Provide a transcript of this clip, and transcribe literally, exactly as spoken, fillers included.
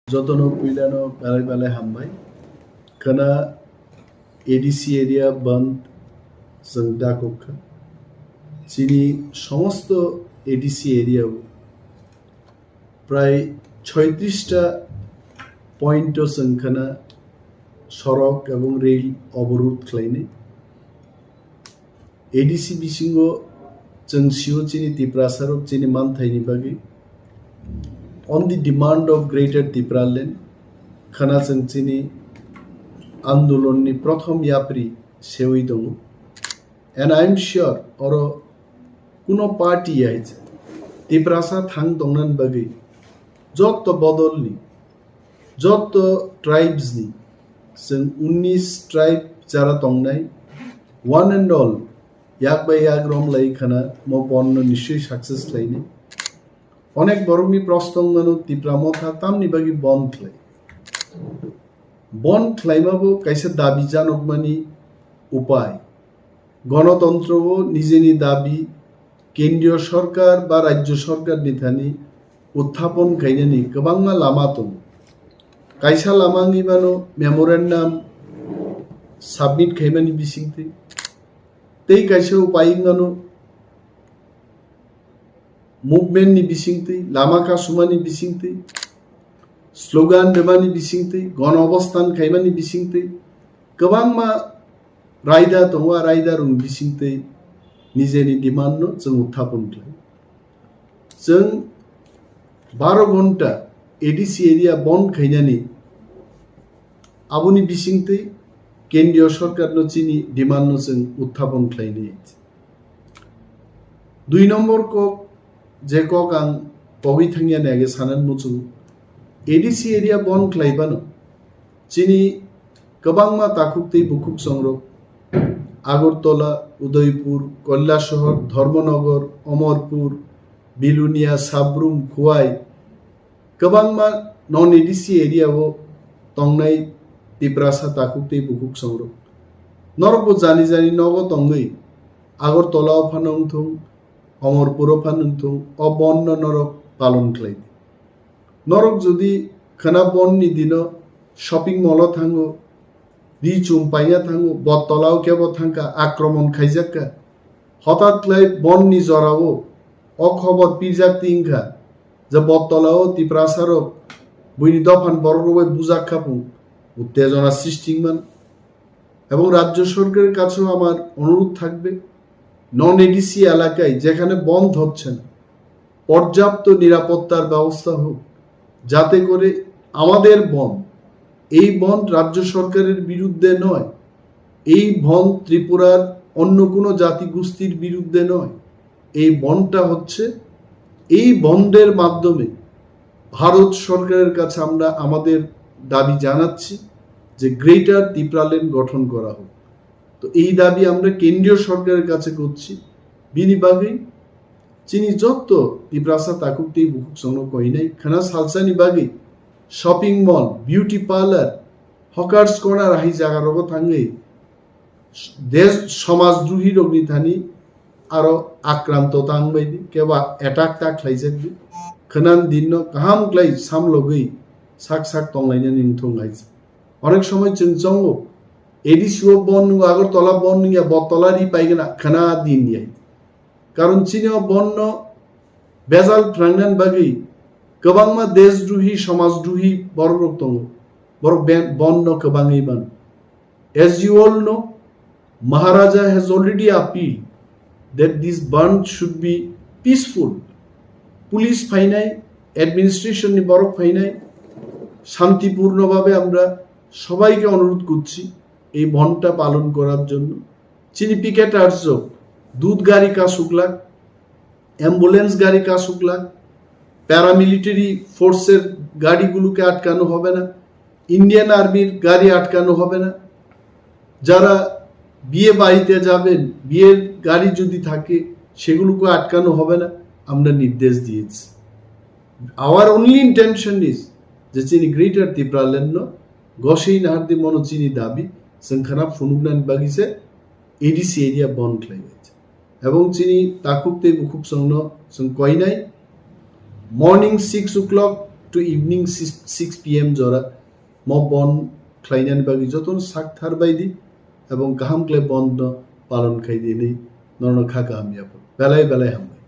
Jotono puilano belai belai hambai. Khana A D C area bandh chwng dakok kha. Chini somosto A D C area o prai choitrishta point o chwng khana sorok ebong rail oborudh khlainai. A D C bisingo chwng sio chini Tiprasarok chini manthaini bagwi. On the demand of Greater Tipraland, khana chwng chini andolonni prothom yapri sewi tongo. And I am sure oro kuno party ya hai se Tiprasa thang tongnani bagwi jotto bodolni, jotto tribes ni, chwng unnish tribe jara tongnai, one and all, yak bai yak rom lai khana mo bandh no nischoi success khlainai. Onek borokni proshno wngmano Tipra Motha tamni bagwi bandh khlai. Bandh khlaimabo kaisa dabi janokmani upai. Gonotontro o nijeni dabi kendriyo sorkar ba rajyo sorkar ni thani uthapon khainani kwbangma lama tongo. Kaisa lama wngwi mano memorandum submit khaimani bisingtwi. Tei kaisa upai wngmano movement ni bisingtwi, lama kasumani bisingtwi, slogan rebani bisingtwi, gono obosthan khaimani bisingtwi, kwbangma raida tongo, a raida rung bisingtwi nijeni demand no chwng uthapon khlai. Chwng baro ghonta A D C area bandh khainani, aboni bisingtwi kendriyo sorkar no chini demand no chwng uthapon khlainai. Dui nombor kok, je kok ang pogwi thangya ni age sanan muchung, A D C area bandh khlai bano chini kwbangma takhuk tei bukhuk songrok Agartala, Udaipur, Kailasahar, Dharmanagar, Amarpur, Bilonia, Sabrum, Khowai, kwbangma non A D C area o tongnai Tiprasa takhuk tei bukhuk songrok. Norok bo jani jani nogo tongwi Agartala o phano wngthung, Amarpur o phano wngthung, o bandh no norok palon khlai di. Norok jodi khwna bandh ni dino shopping mall o thango, ri chum paina thango, bottola o kebo thangkha, akromon khaijakka. Hothat khlai bandh ni jora o o khobor pirjak ti wngkha je bottola o Tiprasa rok buini dophan borok rok bai bujak kha phung, uttejona srishti wngman. এবং রাজ্য সরকারের কাছেও আমার অনুরোধ থাকবে, নন এডিসি এলাকায় যেখানে বন্ধ হচ্ছে না, পর্যাপ্ত নিরাপত্তার ব্যবস্থা হোক, যাতে করে আমাদের বন্ধ, এই বন্ধ রাজ্য সরকারের বিরুদ্ধে নয়, এই বন্ধ ত্রিপুরার অন্য কোনো জাতিগোষ্ঠীর বিরুদ্ধে নয়, এই বন্ধটা হচ্ছে, এই বন্ধের মাধ্যমে ভারত সরকারের কাছে আমরা আমাদের দাবি জানাচ্ছি যে গ্রেটার তিপ্রাল্যান্ড গঠন করা হোক। তো এই দাবি আমরা কেন্দ্রীয় সরকারের কাছে করছি। Bini bagwi chini jotto Tiprasa takhuk tei bukhuk chwngno koinai khwna salsani bagwi shopping mall, beauty parlour, hawkers corner hai jaga rogo thangwi des somajduhi rokni thani aro akranto tang bai di, keba attack ta khlaijak di. Khwnan dinno kaham khlai samlogwi sak sak tonglainani wngthung hai. Onek somoi chwng chongo, A D C o bandh nungo, Agartala bandh nungya, bottola ri paigwna khwna din yai. Karon chini o bandh no bejal phrangnan bagwi kwbangma desdruhi, somajduhi borok rok tongo. Borok ben-, bandh no kwbangwi mano. As you all know, Maharaja has already appealed that this bandh should be peaceful. Police ফাইনাই, অ্যাডমিনিস্ট্রেশন নি বরক ফাইনাই, শান্তিপূর্ণভাবে আমরা সবাইকে অনুরোধ করছি এই বন্ধটা পালন করার জন্য। Chini পিকেটার্স দুধ গাড়ি কাসুকলাক, অ্যাম্বুলেন্স গাড়ি কাসুকলাক, প্যারামিলিটারি ফোর্সের গাড়িগুলোকে আটকানো হবে না, ইন্ডিয়ান আর্মির গাড়ি আটকানো হবে না, যারা বিয়ে বাড়িতে যাবেন, বিয়ের গাড়ি যদি থাকে, সেগুলোকে আটকানো হবে না, আমরা নির্দেশ দিয়েছি। Our only intention is যে chini Greater Tipraland no gosei nahardi mono chini dabi chwng khana phunuknani bagwi se A D C area bandh khlai bai. Ebong chini takhuk tei bukhuk chwngno chwng koinai morning six o'clock to evening six, six p m jora mo bon khlainani bagwi jotono sak thar bai di, ebong kaham khlai bon no palon khai di hinwi norokno kha kaham yapon. Belai belai hambai.